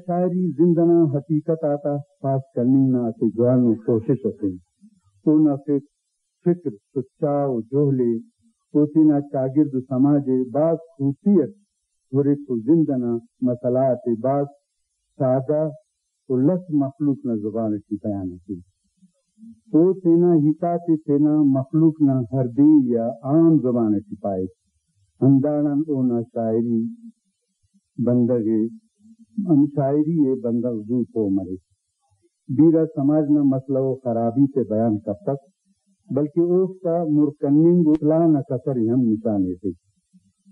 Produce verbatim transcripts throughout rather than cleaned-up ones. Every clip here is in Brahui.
شاعری زند ئنا حقیقت آتا پاش کننگ نا اسہ جوانو کوشست اسے۔ اونا فک-، فکر سچا و جہل ءِ۔ او تینا چاگڑد و سماج ءِ بھاز خوبصورتی اٹ ہرک و زند ئنا مسئلہ آتے بھاز سادہ و لس مخلوق نا زبان اٹی بیان ءِ کیک۔ او تینا ہیت آتے تینا مخلوق نا ہردی یا عام زبان اٹی پائک، ہنداڑان اونا شاعری بندغ ءِ، ہم شاعری ءِ بندغ زو پہہ مریک۔ بیرہ سماج نا مسئلہ و خرابی تے بیان کپک، بلکہ اوفتا مر کننگ و اصلاح نا کسر ءِ ہم نشان ایتک۔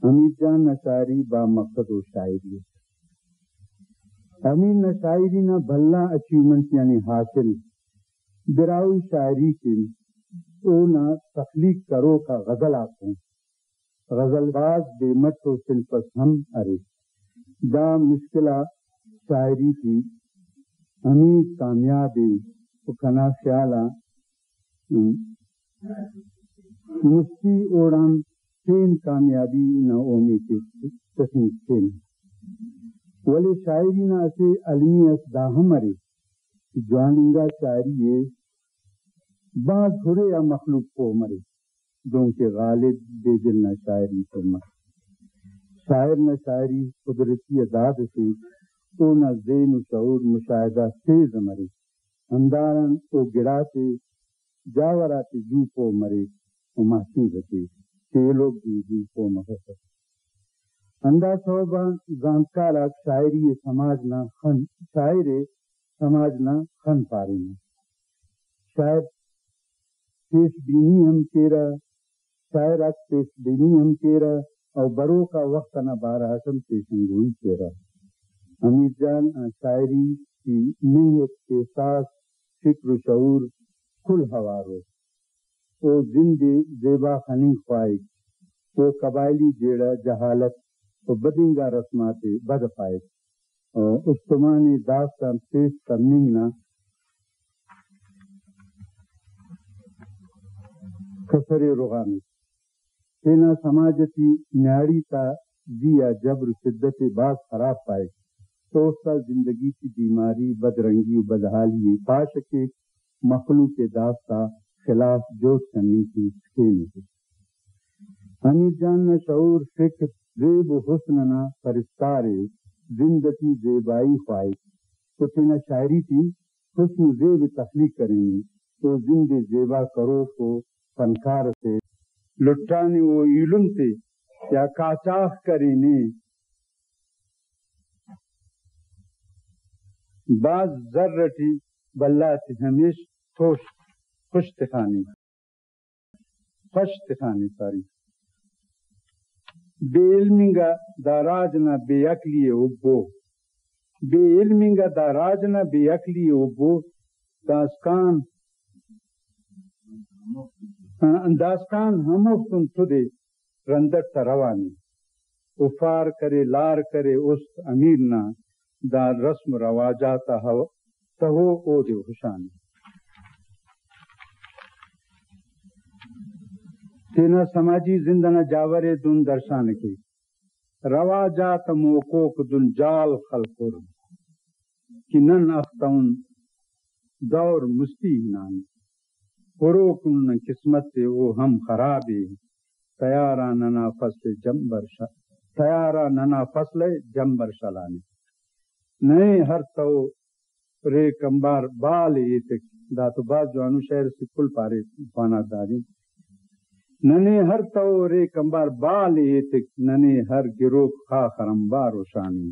امیر جان نا شاعری بامقصد و شاعری ءِ۔ امیر نا شاعری نا بھلا اچیومنٹ یعنی حاصل براہوئی شاعری کن اونا تخلیق کروک آ غزل آک ءِ۔ غزل بھاز بے مٹ و صنف اس ہم ارے۔ دا مشکل آ شاعری ٹی امیر کامیاب ءِ و کنا خیال آ، م، مستی اوڑان پین کامیابی نا اومیت ءِ تخنگ کینہ۔ ولے شاعری نا اسہ المی اس دا ہم ارے کہ جوان انگا شاعری ءِ بھاز ہرے آ مخلوق پہہ مریک۔ دنکہ غالب بیدل نا شاعری تو مس۔ شاعر نا شاعری قدرتی ءِ داد اسے، اونا ذہن و شعور مشاہدہ تیز مریک، ہنداڑان او گڑاتے جاور آتے زو پہہ مریک و محسوس ءِ کیک کہ ایلو بھی زو پہہ مفسہ۔ ہندا سوب آن زانتکار آک شاعری ءِ سماج نا خن، شاعر ءِ سماج نا خن پارینہ۔ شاعر پیش بینی ہم کیرہ، شاعر آک پیش بینی ہم کیرہ و بروک آ وخت انا بارہ اٹ ہم پیشن گوئی کیرہ۔ امیر جان نا شاعری ٹی نہت، احساس، فکر و شعور کل ہوار ءِ۔ او زند ءِ زیبا خننگ خواہک۔ او قبائلی جیڑہ، جہالت و بدینگا رسم آتے بد پائک۔ استمان ءِ دافک آن پیش تمنگ نا کسر ءِ رغانک۔ تینا سماج اٹی نیاڑی تا زی آ جبر و شدت ءِ بھاز خراب پائک۔ تو اوفتا زندگی ٹی بیماری، بدرنگی و بدحالی ءِ پاش ءِ کیک، مخلوق ءِ دافتا خلاف جہد کننگ ٹی کینہ۔ امیر جان نا شعور، فکر، زیب و حسن انا پرستار ءِ، زند اٹی زیبائی خواہک و تینا شاعری ٹی حسن و زیب ءِ تخلیق کرینے، تو زند ءِ زیبا کروک و فنکار اسے۔ لٹانے او ایلم تے یا قاچاخ کرینے۔ بھاز زر اٹی بھلا تے ہمیش توش خوش تخانے، خوش تخانے، سوری۔ بے علم انگا دا راج نا بے عقلی ءِ اوبو۔ بے علم انگا دا راج نا بے عقلی ءِ اوبو۔ داسکان، داسکان ہموفتون تدے رندٹ تا روان ءِ۔ او فار کرے، لار کرے، است امیر نا دا رسم رواج آتا ہو-، تہو اودے ہشان ءِ۔ تینا سماجی زند ئنا جاور ءِ دن درشان ءِ کیک۔ رواج آتا موکوک دن جال خلکر کہ نن اختون دور مستی ہنانے۔ ہروک نن قسمت ءِ او ہم خراب ءِ۔ تیار آ ننا فصل ءِ جمبر ش-، تیار آ ننا فصل ءِ جمبر شلانے۔ نئے ہر تو ریک امبار بال ایتک۔ دا تو بھاز جوانو شعر اسے، کل پارے، خواناک دادے۔ ننے ہر تو ریک امبار بال ایتک، ننے ہر گروک خاخر امبار و شانے۔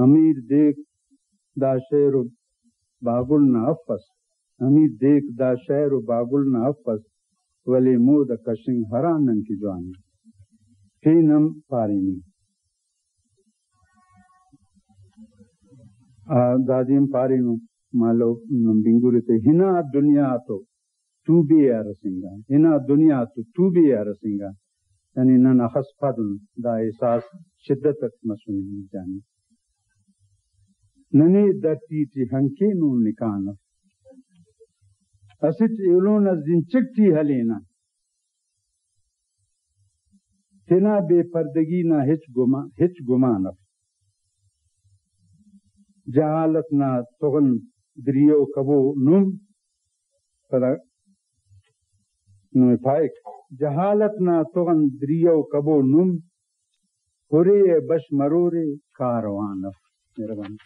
امیر دیک دا شعر و باگل نا افس، امیر دیک دا شعر و باگل نا افس، ولے مود آ کشنگ ہرا ننکہ جوان ءِ۔ پین ہم پارینے۔ آ، دادے ہم پارینو، مالو نم بنگورے تے، ہنا دنیا تو توبے آ رسینگا، ہنا دنیا تو توبے آ رسینگا، یعنی نن اخس پد ان دا احساس شدت اٹ مسنے جانی۔ ننے دھرتی ٹی ہنکینو نکان اف، اسٹ ایلو نا زنچک ٹی ہلینہ۔ تینا بے پردگی نا ہچ گمان، ہچ گمان اف۔ جہالت نا تغن دریو کبو نم۔ پدا نمے پائک، جہالت نا تغن دریو کبو نم، ہرے ءِ بش مرورے کاروان اف۔ مہربانی۔